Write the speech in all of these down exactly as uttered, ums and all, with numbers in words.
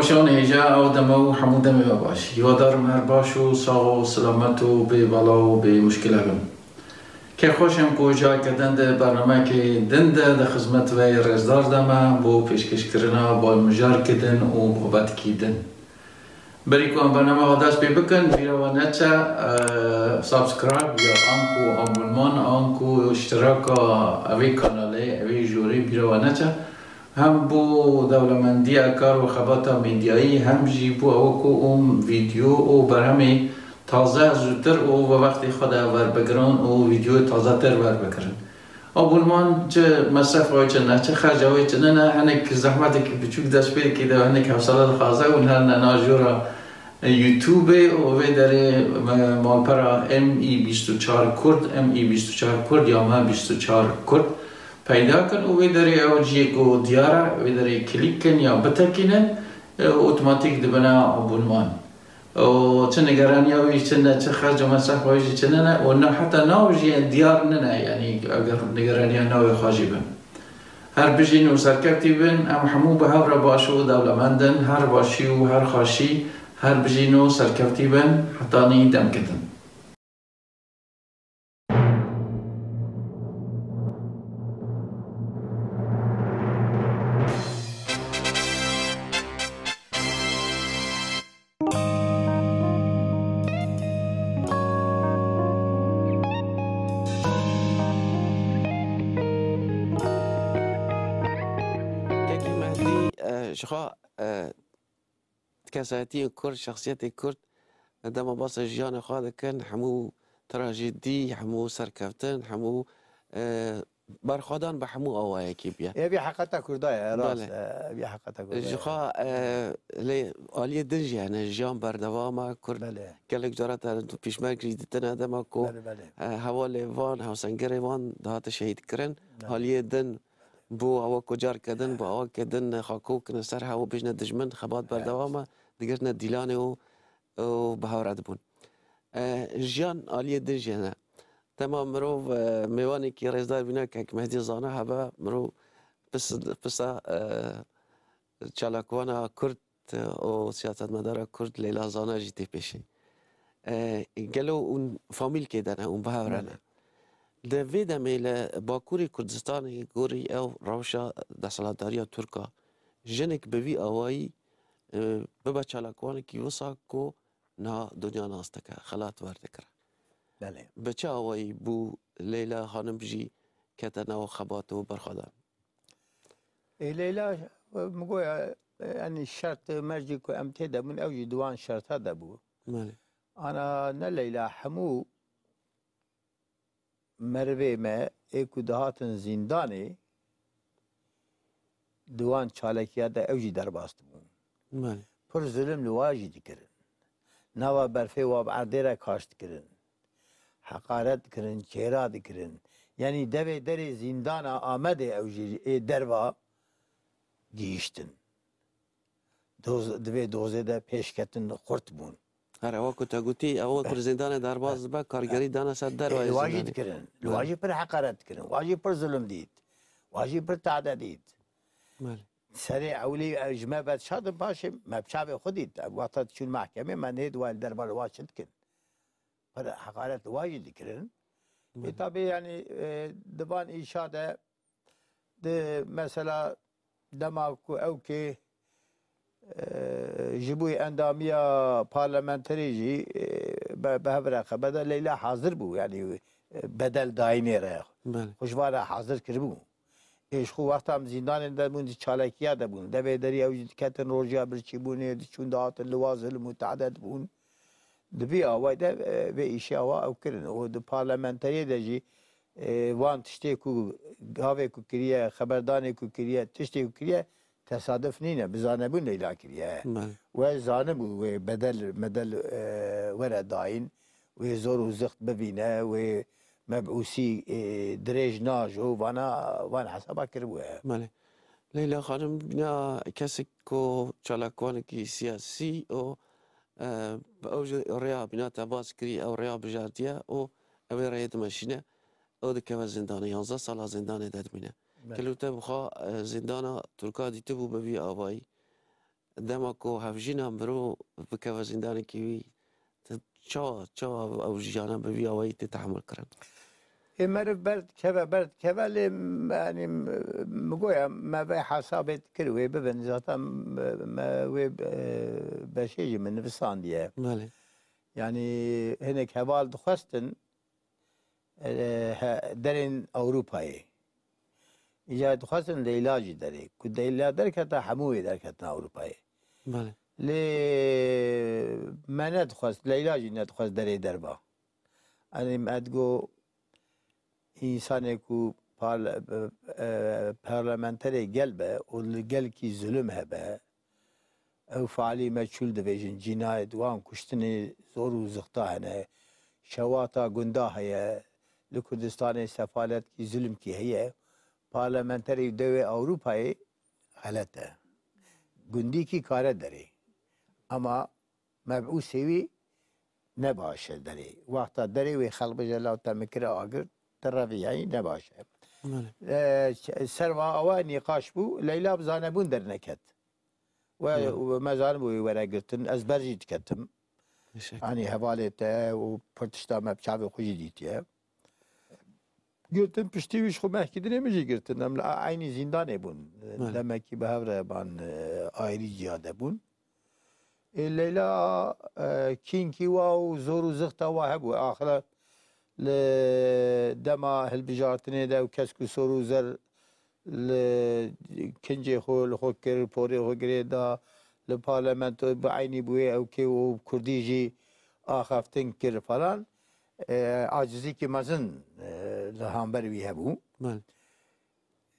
Şan hêja ew deme û hemû demê we baş. Hîwadarim her baş û sax û silamet û bê bela û bê muşkile bin. Kêfxweş im ku careke din di bernameyekê din de di xizmet we yê rêzdar de me bo pêşkêşkirina balmijarkê din û babetkî din. Berî ku em bername xwe dest pê bikin, bîra we neçe, e, subscribe ya anku abonman, anku iştiraka evê kanalê, evê jorê bîra we neçe. Hem bo dewlemendiya kar û xebata medyayî, hem jî bo ew ku em vîdeo û berhemê taze zûtir û bi wextê xwe de werbigirin û vîdeoyê tazetir werbigirin. Abonman çi mesrefa wê çi ne, çi xerca wê çi ne, ne, hinek zehmetekî biçûk dest pê dike de, hinek hewsele dixwaze û her ne na jora YouTubeê û vê derê, e, malpera M E bîst û çar Kurd, M E bîst û çar Kurd ya me bîst û çar Kurd peyda kin û vê derê ew ciyê ku diyar e, vê derê klîk kin ya bitekînin, e, otomatîk dibine abonman. û çi nigeraniya wî çi ne, çi xerc û mesref wê jî çi nene û ne heta nav jî diyar nine, yanî eger nigeraniya navê xwe jî bin. Her bijîn û serkevtî bin, em hemû bi hev re baş û dewlemend in, her başî û her xaşî, her bijîn û serkevtî bin, hetanî demke din. Kekî Mehdî, e, ji xwe, e, kesayetiyên Kurd, şexsiyetê Kurd, dema basa jiyanê xwe dikin, hemû trajedî, hemû serkeftin, hemû, e, berxwedan bi hemû awayekî bûye. Ev ya heqeta Kurda ye, rast Belê. e, ev ya heqeta Kurda Ji ye. xwe, e, lê aliyê din jî hene, jiyan berdewam e, Kurd Belê. gelek cara te pîşmerg jî ditine dema ku, Belê, belê. e, hevalê van, hewsengirê van dihate şehîd kirin. Belê. Aliyê din Bo awa ku carke din, bo awa ke din xakok ne ser hew bêjne dijmin, xebat Evet. berdewam e, digirtine dîlanê û, û bi hev re dibûn. E, jiyan aliyê din jî hene. Dema mirov, e, mêvanekî rêzdar bîne, kek Mehdî zana hebe, mirov pis-, pisa, e, çalakvana Kurd û siyasetmedara Kurd Leyla Zana jî tê pêşî. E, gelo hûn famîlkê de ne, hûn bi hev re ne? Belê. Di vê demê li Bakurê Kurdistanê gorî ew rewşa desthilatdariya Tirk a, jinik bi vî awayî, e, bibe çalakvanekî wisa ku niha dinya nas dike, xelat werdikire. Belê. Bi çi awayî bû Leyla Xanim jî kete nava xebat û berxwedan? Ê, Leyla, min goya, e, yanî şert mercî ku em tê de bûn, ew jî di wan şerta de bû. Belê. Ana ne Leyla, hemû merivê me ê ku dihatin zîndanê, di wan çalekiya de ew jî derbas dibûn. Belê. Pir zulm li wa jî dikirin. Nava berfê wa bi erdê re kaş dikirin. Heqaret dikirin, çêra dikirin. Yanî devê derê zîndana Amedê ew jî ê derva gihîştin. Doz-, di vê dozê de pêşketin xurt bûn. Here, wek ku te gotî, ew ku li zîndanê derbas dibe, kargerî dane ser dervayê zîndanê. Ê, li wa jî dikirin. Li wa jî pir heqaret dikirin. Wa jî pir zulm dît. Wa jî pir tade dît. Belê. Serê ewlî, e, ji me ve şadin paşê me bi çavê xwe dît. Wexta diçûn mehkemê me nêd wa li derva li wa çi dikin. Pir heqaret li wa jî dikirin. Ê, Belê. tabî, yanî, e, di van îşa de, di mesela dema ku ew kê, e, ji bo endamiya parlamenterê jî, e, be-, bi hev re xebede Leyla hazir bû, yanî, e, bedel dayînê re. Belê. Xwe ji van re hazir kiribû. Ê, ji xwe wexta em zîndanê de bûn, di çalekiya de bûn. Devê derî ew jî diketin rojiya birçîbûnê, diçûn dihatin li wa zulm û tehdid bûn. Di vî awayî de, e, vê îşê awa ew kirin. Û di parlamenteriyê de jî, e, van tiştê ku gavê ku kiriye, xeberdanê ku kiriye, tiştê ku kiriye, tesaduf nîne. Bi zanebûn Leyla kiriye. Belê. We zanibû wê bedel, medel, e, were dayîn, wê zor û zixt bivîne, wê mebûsî, e, dirêj najo, vana, van hesaba kiribûye. Belê. Leyla Xanim bîna kesek ku çalakvanekî siyasî û, e, bi ew jî rêya bîna te bas kirî, ew rêya bijartiye û ew ê rêyê dimeşîne. Ew dikeve zîndanê, yanzdeh sala zîndanê de dimîne. Belê. Kelo te bi xwe, e, zîndana Tirka dîtibû bi vî avayî. dema ku hevjîna mirov bikeve zîndanekî wî, tu çawa, çawa ew jiyana bi vî awayî tê tehemul kirin? Ê meriv ber dikeve, ber dikeve, lê m-, yanî m-, mi goya me vê hesabê dikir wê bibin, zaten me, me wê, e, beşê jî min nivisandiye. Belê. Yanî hinek heval dixwestin, e, he, derên Ewropayê. Îca dixwestin Leyla jî derê. Ku Leyla derketa, hemû wê derketin Ewropayê. Belê. Lê me nedixwest, Leyla jî nedixwest derê derva. Yanî me digo, însanê ku parle-, e, parlamenterê gel be û li gelkî zulm hebe, ew fealî meçhûl dibêjin, cînayet, wan kuştinê zor û zixta hene, şewata gunda heye, li Kurdistanê sefaletkî, zulmkî heye, parlamenterê dewê Ewropayê xelet e. Gundîkî kare derê. Ama mebûsê wî ne baş e derê. Wexta derê wê xelk bêje law te min kire agir, te revî yanî ne baş e. Belê. E, se-, serva awa nîqaş bû, Leyla bi zanebûn derneket. We, Belê. we me zanibû wê were girtin, ez ber jî diketim. Teşekkür. Yanî hevalê te û pir tişta me bi çavê xwe jî dîtiye. Girtin, piştî wî ji xwe mehkîdinê min jî girtin. Em li a-, eynî zîndanê bûn. Belê. Demekî bi hev re ban, e, ayrî ciya de bûn. Ê Leyla, e, kînkî wa û zor û zixta wa hebû. Axire li dema hilbijartinê de ew kes ku sor û zer li kincê xwe li xwe kir, porê xwe girê da, li parlamento bi eynî bûyê ew kê û kurdî jî axaftin kir falan. E, acizîkî mezin, e, li hember wî hebû. Belê.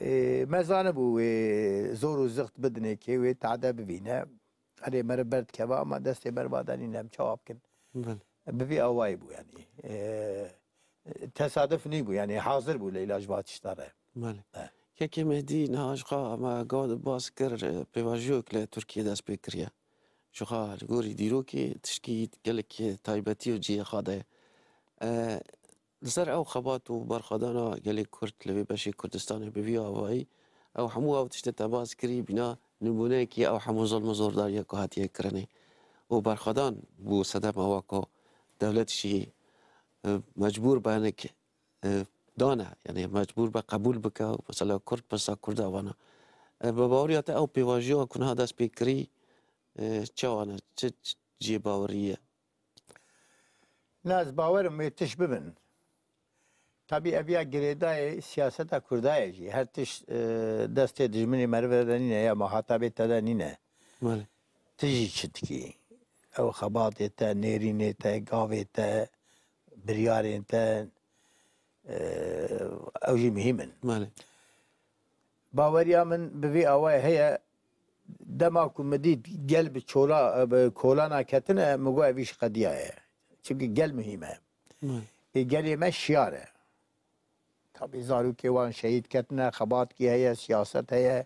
E, me zanibû wê zor û zixt bidinê kê, wê tade bivîne. Erê meriv berdikeve ama destê meriva de nîne, em çawa bikin? Belê. Bi vî awayî bû yanî. E, tesaduf nîbû yanî, hazir bû Leyla ji va tişta re. Belê. He. Kekê Mehdî, niha ji xwe me gava bas kir, e, pêvajoyek li Tirkiyê dest pê kiriye. Ji xwe li gorî dîrokê tişkî gelek taybetî û cihê xwe de ye. E, Li ser ew xebat û berxwedana gelê Kurd li vê beşê Kurdistanê bi vî awayî, ew hemû ew tiştê te bas kirî, bîna nimûneyekî ew hemû zilm û zordariya ku hatiye kirinê û berxwedan bû sedema wa ku dewlet jî, e, mecbûr be hinek, e, dane, yanî mecbûr be qebûl bike, mesela Kurd pirsa Kurda vana. E, bi baweriya te ew pêvajoya ku niha dest pê kirî, e, çawa ne? Çi, çi cihê bawerî ye? Na, ez bawerim wê tişt bibin. Tabî ev ya girêdayê siyaseta Kurda ye jî. Her tişt, e, destê dijminê merive de nîne ya muhatabê te de nîne. Belê. Tu jî çi dikî? Ew xebatê te, nêrînê te, gavê te, biryarên te, e, ew jî muhîm in. Belê. Baweriya min bi vî awayê heye, dema ku min dît gel bi çola, bi kolana ketine, min got, "Ev îş qediyaye." Çimkî gel muhîm e. Belê. Ê gelê me şiyar e. Tabî zarokê wan şehîd ketine, xebatkî heye, siyaset heye.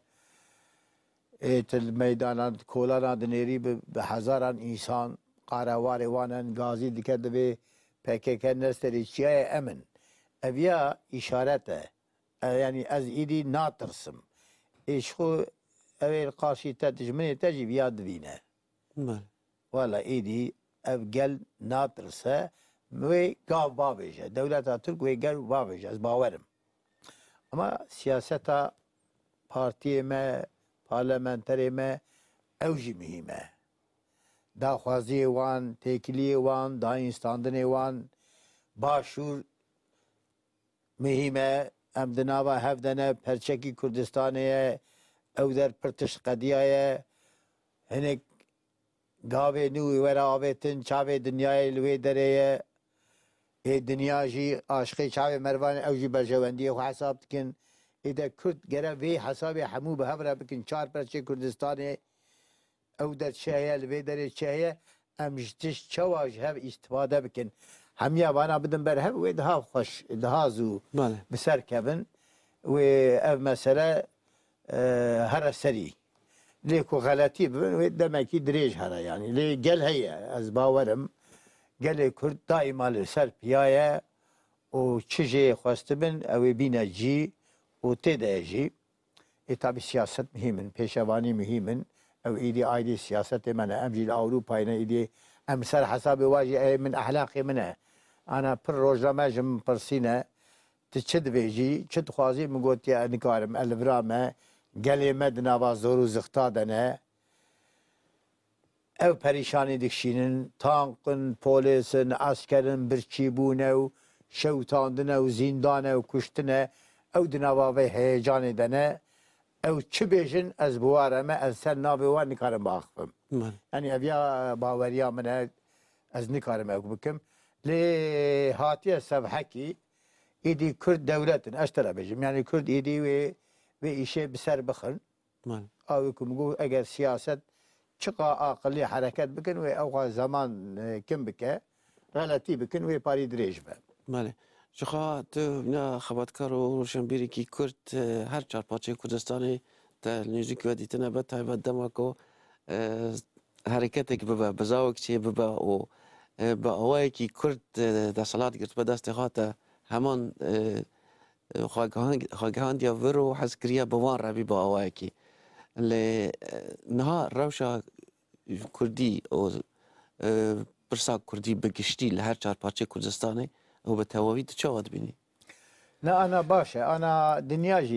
Ê tu li meydanan, kolana dinêrî bi, bi hezaran însan, qara warê wan in, gazî dike divê P K K nesterê çiyayê em in. Ev ya îşaret e. E, yanî ez îdî natirsim. Ê ji xwe ew ê li qarşî te dijminê te jî viya divîne. Belê. Wela îdî ev gel natirse, wê gav bavêje. Dewleta Tirk wê gel bavêje. Ez bawerim. Ama siyaseta partiyê me, parlamenterê me ew jî muhîm e. Daxwaziyê wan, têkiliyê wan, dayînstandinê wan, başûr muhîm e. Em di nava hev de ne, perçekî Kurdistanê ye, ew der pir tişt qediyaye. Hinek gavê nû wê were avêtin, çavê dinyayê li wê derê ye. Ê dinya jî aşiqê çavê merivan e, ew jî berjewendiyê xwe hesab dikin. Ê de Kurd gere vê hesabê hemû bi hev re bikin, çar perçê Kurdistanê, ew der çi heye, li vê derê çi heye, em ji tişt çawa ji hev îstifade bikin. Hemiya vana bidin ber hev, wê daha xweş, daha zû Belê. bi ser kevin. Wê ev mesele, e, here serî. Lê ku xeletî bibin, wê demekî dirêj here yanî. Lê gel heye, ez bawerim. Gelê Kurd daîma li ser piya ye û çi jê xwestibin, ew ê bîne cî û tê de ye jî. Ê tabî siyaset muhîm in, pêşevanî muhîm in. Ew îdî aydî siyasetê me ne. Em jî li Ewropayê ne îdî. Em ser hesabê wa jî ê min ehlaqê min e. Ana pir rojname ji min pirsîne. Tu çi dibêjî, çi dixwazî? Min gotiye, nikarim, ez li vira me, gelê me di nava zor û zixta de ne. Ew perîşanî dikişînin, tank in, polês in, esker in, birçî bûne û şewitandine û zîndane û kuştine. Ew di nava vê heyecanê de ne. Ew çi bêjin, ez bi wa re me, ez ser navê wan nikarim biaxifim. Belê. Yanî ev ya baweriya min e, ez nikarim ew bikim. Lê hatiye sevhekî, îdî Kurd dewlet in, ez te re bêjim. Yanî Kurd îdî wê, wê îşê bi ser bixin. Belê. Ew ku min got, eger siyaset çiqa aqilî hereket bikin, wê ew xwe zeman, e, kim bike, xeletî bikin, wê parî dirêj be. Belê. Jixwe tu ne xebatkar û roşenbîrekî Kurd, e, her çar parçeyên Kurdistanê te li nêzîk we dîtine, be taybet dema ku, e, hereketek bibe, bizawek çê bibe û, e, bi awayekî Kurd, e, desthilat girtibe destê xwe, te heman, e, e, xwe gihan-, xwe gihandiye vir û hez kiriye bi wan re bî bi awayekî. Lê, e, niha rewşa Kurdî û, e, pirsa Kurdî bi giştî li her çar parçeyê Kurdistanê û bi tewawî tu çawa dibînî? Ne, ana baş e. Ana dinya jî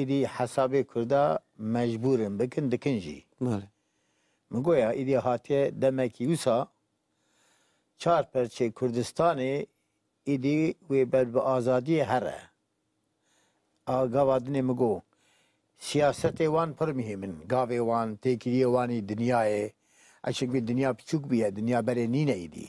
îdî hesabê Kurda mecbûr in bikin, dikin jî. Belê. Min goya îdî hatiye demekî wisa çar perçê Kurdistanê îdî wê ber bi azadiyê here. A gava dinê min got, siyasetê wan pir muhîm in. Gavê wan, têkiliyê wan î dinyayê. E, çimkî dinya piçûk bûye, dinya berê nîne îdî.